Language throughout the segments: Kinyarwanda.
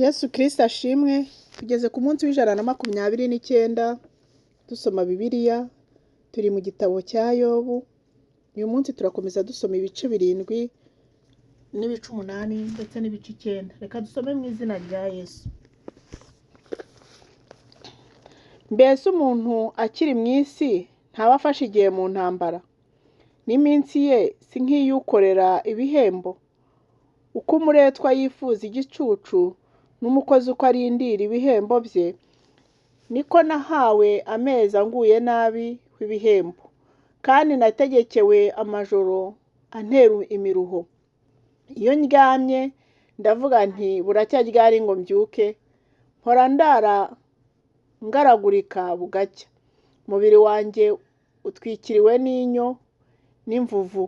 Yesu Kristo ashimwe. Tugeze ku munsi w'129 dusoma Bibiliya, turi mu gitabo cya Yobu. Uyu munsi turakomeza dusoma ibice 7 n'ibice 8 ndetse n'ibice 9. Reka dusome mu izina rya Yesu. Mbese umuntu akiri mu isi ntaba afashe igihe mu ntambara? N'iminsi ye si nk'iy'ukorera ibihembo? Uko umuretwa yifuza igicucu, n'umukozi uko arindira ibihembo bye, niko nahawe amezi anguye nabi w'ibihembo, kandi nategekewe amajoro antera imiruho. Iyo ndyamye ndavuga nti buracya ryari ngo mbyuke, mpora ndara ngaragurika bugacya. Umubiri wanjye utwikiriwe n'inyo n'imvuvu,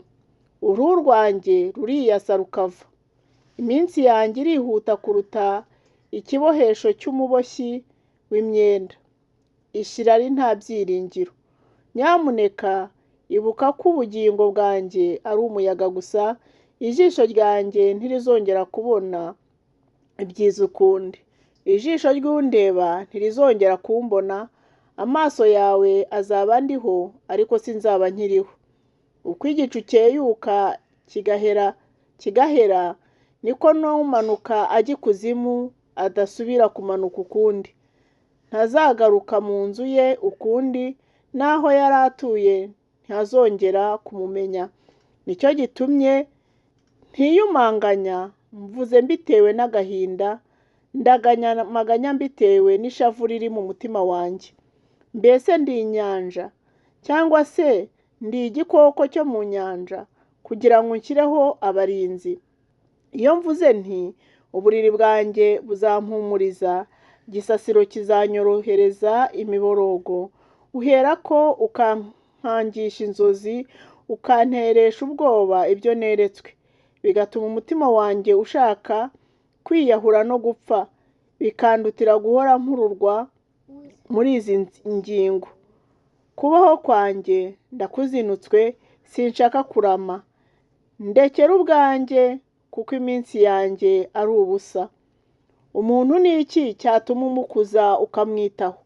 uruhu rwanjye ruriyasa rukava. Iminsi yanjye irihuta kuruta ikibohesho cy'umuboshyi w'imyenda, ishira ari nta byiringiro. Nyamuneka ibuka ko ubugingo bwanjye ari umuyaga gusa, ijisho ryanjye ntirizongera kubona ibyiza ukundi. Ijisho ry'undeba ntirizongera kumbona, amaso yawe azaba andiho, ariko sinzaba nkiriho. Uko igicu cyeyuka kigahera, niko n'umanuka ajya ikuzimu adasubira kumanuka ukundi. Ntazagaruka mu nzu ye ukundi, n'aho yari atuye ntazongera kumumenya. Nicyo gitumye ntiyumanganya, mvuze mbitewe n'agahinda, ndaganya amaganya mbitewe n'ishavu riri mu mutima wanjye. Mbese ndi inyanja, cyangwa se ndi igikoko cyo mu nyanja, kugira ngo nshyireho abarinzi? Iyo mvuze nti uburiri bwanjye buzampumuriza, igisasiro kizanyorohereza imiborogo, uherako ukankangisha inzozi, ukanteresha ubwoba ibyo neretswe, bigatuma umutima wanjye ushaka kwiyahura no gupfa, bikandutira guhora nkururwa muri izi ngingo. Kubaho kwanjye ndakuzinutswe, sinshaka kurama, ndekera ubwanjye, kuko iminsi yanjye ari ubusa. Umuntu ni iki cyatuma umukuza ukamwitaho,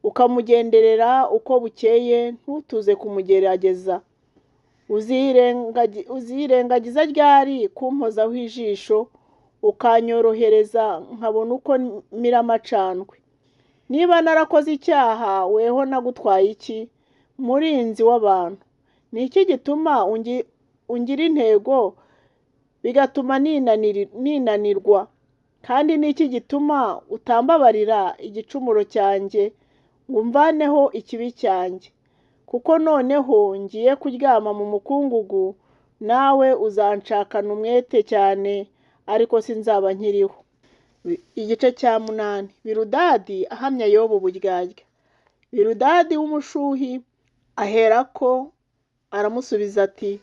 ukamugenderera uko bukeye, ntutuze kumugerageza? Uzirengagiza ryari kumpozaho ijisho, ukanyorohereza nkabona uko mira amacandwe? Niba narakoze icyaha, weho nagutwaye iki, murinzi w'abantu? Ni iki gituma ungira intego, bigatuma ninanirwa? Kandi ni iki gituma utambabarira igicumuro cyanjye, ngo umvaneho ikibi cyanjye? Kuko noneho ngiye kuryama mu mukungugu, nawe uzanshakana umwete cyane, ariko sinzaba nkiriho. Igice cya 8. Biludadi ahamya Yobu uburyarya. Biludadi w'umushuhi aherako aramusubiza ati: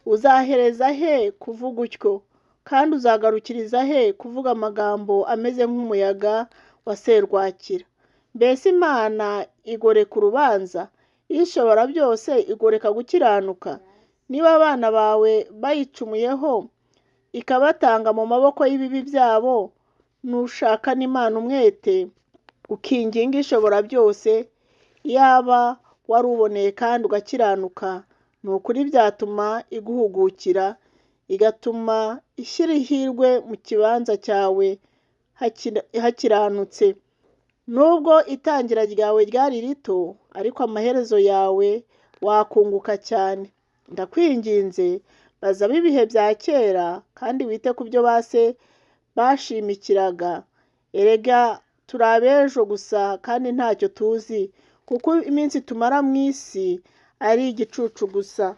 uzahereza he kuvuga utyo? Kandi uzagarukiriza he kuvuga amagambo ameze nk'umuyaga wa serwakira? Mbese Imana igoreka urubanza? Ishobora byose igoreka gukiranuka? Niba abana bawe bayicumuyeho, ikabatanga mu maboko y'ibibi byabo, nushakana Imana umwete, ukinginga Ishobora byose, yaba waruboneye kandi ugakiranuka, ni ukuri byatuma iguhugukira, igatuma ishyira ihirwe mu kibanza cyawe hakiranutse. Nubwo itangira ryawe ryari rito, ariko amaherezo yawe wakunguka cyane. Ndakwinginze, baza ab'ibihe bya kera, kandi wite ku byo base bashimikiraga. Erega turi ab'ejo gusa kandi ntacyo tuzi, kuko iminsi tumara mu isi ari igicucu gusa.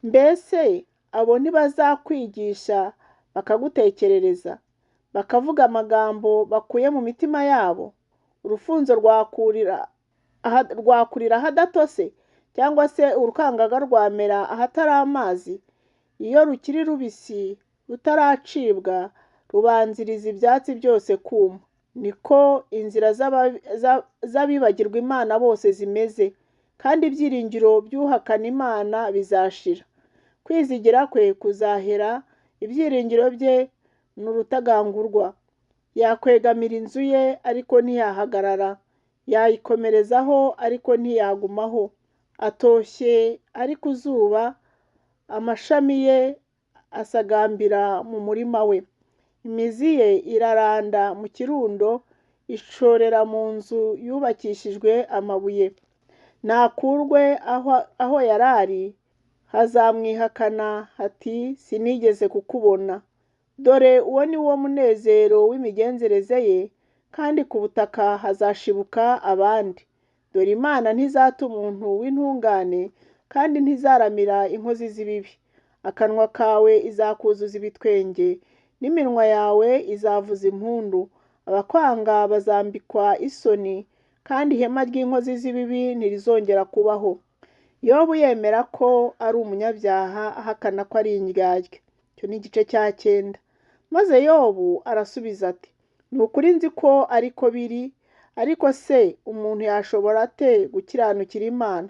Mbese abo ntibazakwigisha bakagutekerereza, bakavuga amagambo bakuye mu mitima yabo? Urufunzo rwakurira ahadatose, cyangwa se urukangaga rwamera ahatari amazi? Iyo rukiri rubisi rutaracibwa, rubanziriza ibyatsi byose kuma. Niko inzira z'abibagirwa Imana bose zimeze, kandi ibyiringiro by'uhakana Imana bizashira. Kwizigira kwe kuzahera, ibyiringiro bye ni urutagangurwa. Yakwegamira inzu ye ariko ntiyahagarara, yayikomerezaho ariko ntiyagumaho. Atoshye ari ku zuba, amashami ye asagambira mu murima we. Imizi ye iraranda mu kirundo, ishorera mu nzu yubakishijwe amabuye. Nakurwe aho yari ari, hazamwihakana hati sinigeze kukubona. Dore uwo ni wo munezero w'imigenzereze ye, kandi ku butaka hazashibuka abandi. Dore Imana ntizata umuntu w'intungane, kandi ntizaramira inkozi z'ibibi. Akanwa kawe izakuzuza ibitwenge, n'iminwa yawe izavuza impundu. Abakwanga bazambikwa isoni, kandi ihema ry'inkozi z'ibibi ntirizongera kubaho. Yobu yemera ko ari umunyabyaha, ahakana ko ari indyarya. Icyo ni igice cya 9. Maze Yobu arasubiza ati: ni ukuri nzi ko ariko biri, ariko se umuntu yashobora ate gukiranukira Imana?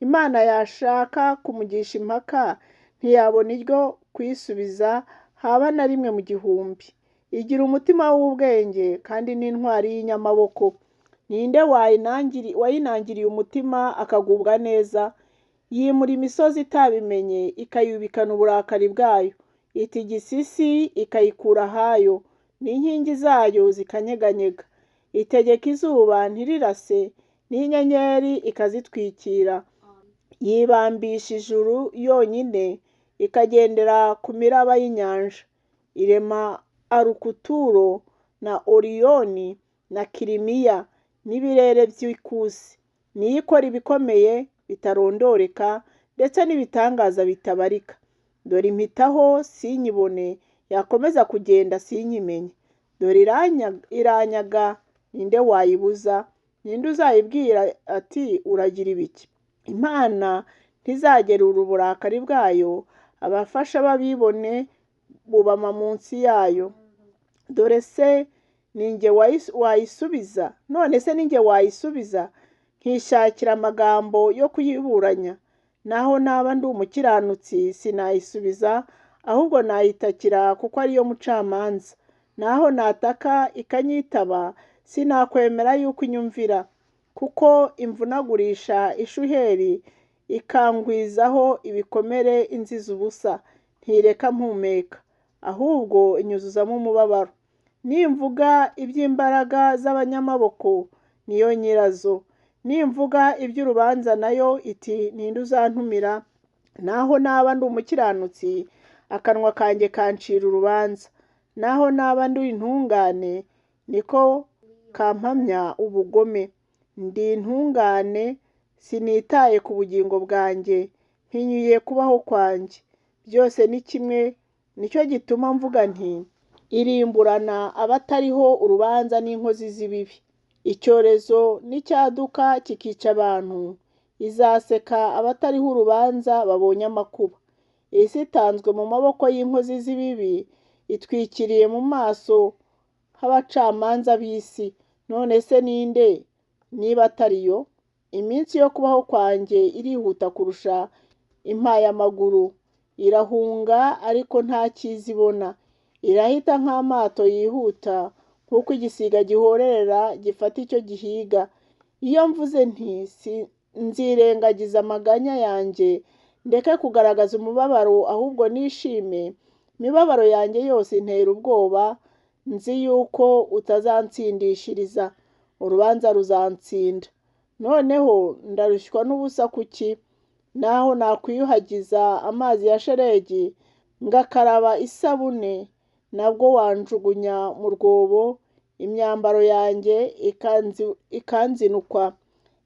Imana yashaka kumugisha impaka, ntiyabona iryo kuyisubiza haba na rimwe mu gihumbi. Igira umutima w'ubwenge kandi n'intwari y'inyamaboko. Ninde wayinangiriye umutima akagubwa neza? Yimura imisozi itabimenye, ikayubikana uburakari bwayo. Itigisa isi ikayikura ahayo, n'inkingi zayo zikanyeganyega. Itegeka izuba ntirirase, n'inyenyeri ikazitwikira. Yibambisha ijuru yonyine, ikagendera ku miraba y'inyanja. Irema Arukuturo na Oriyoni na Kirimiya n'ibirere by'ikusi. Niyo ikora ibikomeye bitarondoreka, ndetse n'ibitangaza bitabarika. Dore impitaho sinyibone, yakomeza kugenda sinyimenye. Dore iranyaga, ninde wayibuza? Ninde uzayibwira ati uragira ibiki? Imana ntizagerura uburakari bwayo, abafasha b'abibone bubama munsi yayo. Dore se ninjye wayisubiza? None se ninjye wayisubiza, nkishakira amagambo yo kuyiburanya? Naho naba ndi umukiranutsi sinayisubiza, ahubwo nayitakira kuko ariyo mucamanza. Naho nataka ikanyitaba, sinakwemera yuko inyumvira, kuko imvunagurisha ishuheri, ikangwizaho ibikomere inziza ubusa, ntireka mpumeka, ahubwo inyuzuzamo umubabaro. Nimvuga iby'imbaraga z'abanyamaboko, niyo nyirazo. Nimvuga iby'urubanza nayo iti ninde uzantumira? Naho naba ndi umukiranutsi, akanwa kanjye kancira urubanza. Naho naba ndi intungane, niko kampamya ubugome. Ndi intungane, sinitaye ku bugingo bwanjye, mpinyuye kubaho kwanjye. Byose ni kimwe, nicyo gituma mvuga nti irimburana abatariho urubanza n'inkozi z'ibibi. Icyorezo nicyaduka kikica abantu, izaseka abatariho urubanza babonye amakuba. Isi itanzwe mu maboko y'inkozi z'ibibi, itwikiriye mu maso h'abacamanza b'isi. None se ninde niba atari yo? Iminsi yo kubaho kwanjye irihuta kurusha impayamaguru, irahunga ariko nta cyiza ibona. Irahita nk'amato yihuta, nk'uko igisiga gihorera gifata icyo gihiga. Iyo mvuze nti nzirengagiza amaganya yanjye, ndeke kugaragaza umubabaro ahubwo nishime, imibabaro yanjye yose intera ubwoba, nzi yuko utazansindishiriza, urubanza ruzantsinda. Noneho ndarushywa n'ubusa kuki? Naho nakwiyuhagiza amazi ya shelegi, ngakaraba isabune, nabwo wanjugunya mu rwobo, imyambaro yanjye ikanzinukwa.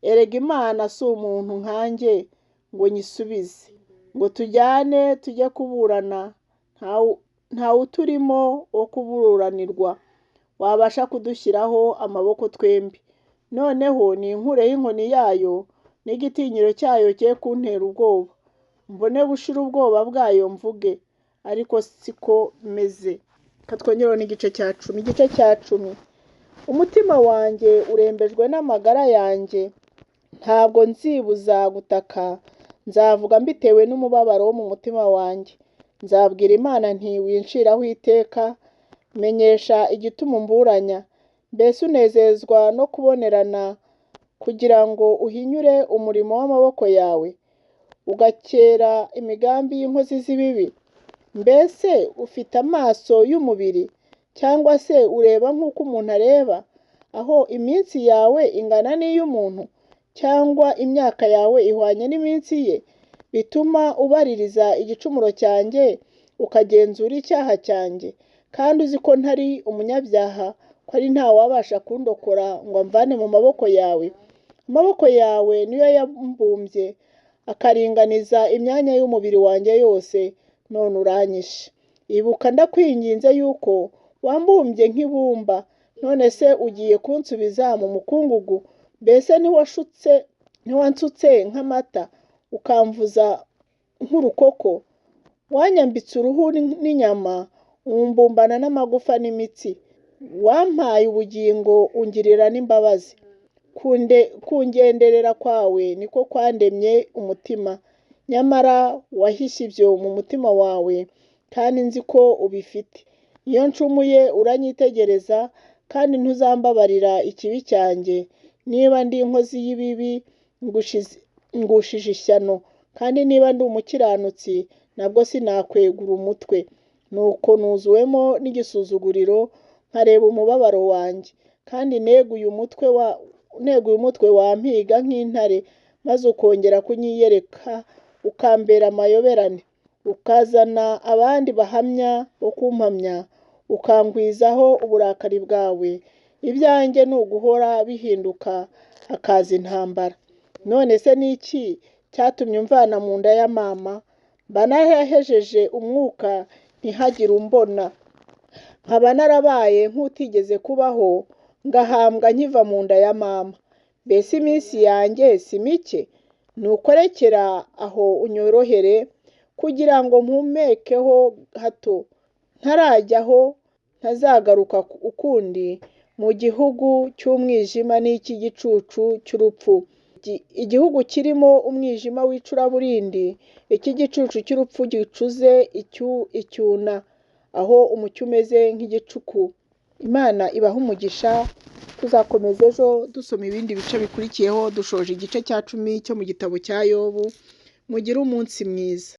Erega Imana si umuntu nkanjye ngo nyisubize, ngo tujyane tujye kuburana, ntawe uturimo wo kuburanirwa, wabasha kudushyiraho amaboko twembi. Noneho ninkureho inkoni yayo, n'igitinyiro cyayo cye kuntera ubwoba, mbone gushira ubwoba bwayo mvuge, ariko siko meze. Reka twongereho n'igice cya 10. Igice cya 10. Umutima wanjye urembejwe n'amagara yanjye, ntabwo nzibuza gutaka, nzavuga mbitewe n'umubabaro wo mu mutima wanjye. Nzabwira Imana nti winshiraho iteka, Menyesha igituma umburanya. Mbese unezezwa no kubonerana kugira ngo uhinyure umurimo w'amaboko yawe, ugakera imigambi y'inkozi z'ibibi? Mbese ufite amaso y'umubiri, cyangwa se ureba nk'uko umuntu areba, aho iminsi yawe ingana n'iy'umuntu, cyangwa imyaka yawe ihwanye n'iminsi ye, bituma ubaririza igicumuro cyanjye, ukagenzura icyaha cyanjye, kandi uzi ko ntari umunyabyaha, ko ari nta wabasha kundokora ngo amvane mu maboko yawe. Amaboko yawe niyo yambumbye, akaringaniza imyanya y'umubiri wanjye yose, none uranyishe. Ibuka ndakwinginze yuko wambumbye nk'ibumba, none se ugiye kunsubiza mu mukungugu? Mbese ntiwansutse nk'amata, ukamvuza nk'urukoko? Wanyambitse uruhu n'inyama, umbumbana n'amagufa n'imitsi. Wampaye ubugingo ungirira n'imbabazi. Kungenderera kwawe niko kwandemye umutima, nyamara wahishe ibyo mu mutima wawe, kandi nzi ko ubifite. Iyo ncumuye uranyitegereza, kandi ntuzambabarira ikibi cyanjye. Niba ndi inkozi y'ibibi ngushije ishyano, kandi niba ndi umukiranutsi nabwo sinakwegura umutwe. Nuko nuzuwemo n'igisuzuguriro, nkareba umubabaro wanjye, kandi neguye umutwe wampiga nk'intare, maze ukongera kunyiyereka, ukambera amayoberane, ukazana abandi bahamya bo kumpamya, ukangwizaho uburakari bwawe. Ibyanjye ni uguhora bihinduka, hakaza intambara. None se ni iki cyatumye umvana mu nda ya mama? Mba narahejeje umwuka ntihagire umbona, nkaba narabaye nk'utigeze kubaho, ngahambwa nkiva mu nda ya mama. Mbese iminsi yanjye si mike? Nuko rekera aho unyorohere, kugira ngo mpumekeho hato, ntarajyaho ntazagaruka ukundi mu gihugu cy'umwijima n'icy'igicucu cy'urupfu, igihugu kirimo umwijima w'icuraburindi, icy'igicucu cy'urupfu gicuze icyuna, aho umucyo umeze nk'igicuku. Imana ibahe umugisha. Tuzakomeza ejo dusoma ibindi bice bikurikiyeho, dushoje igice cya 10 cyo mu gitabo cya Yobu. Mugire umunsi mwiza.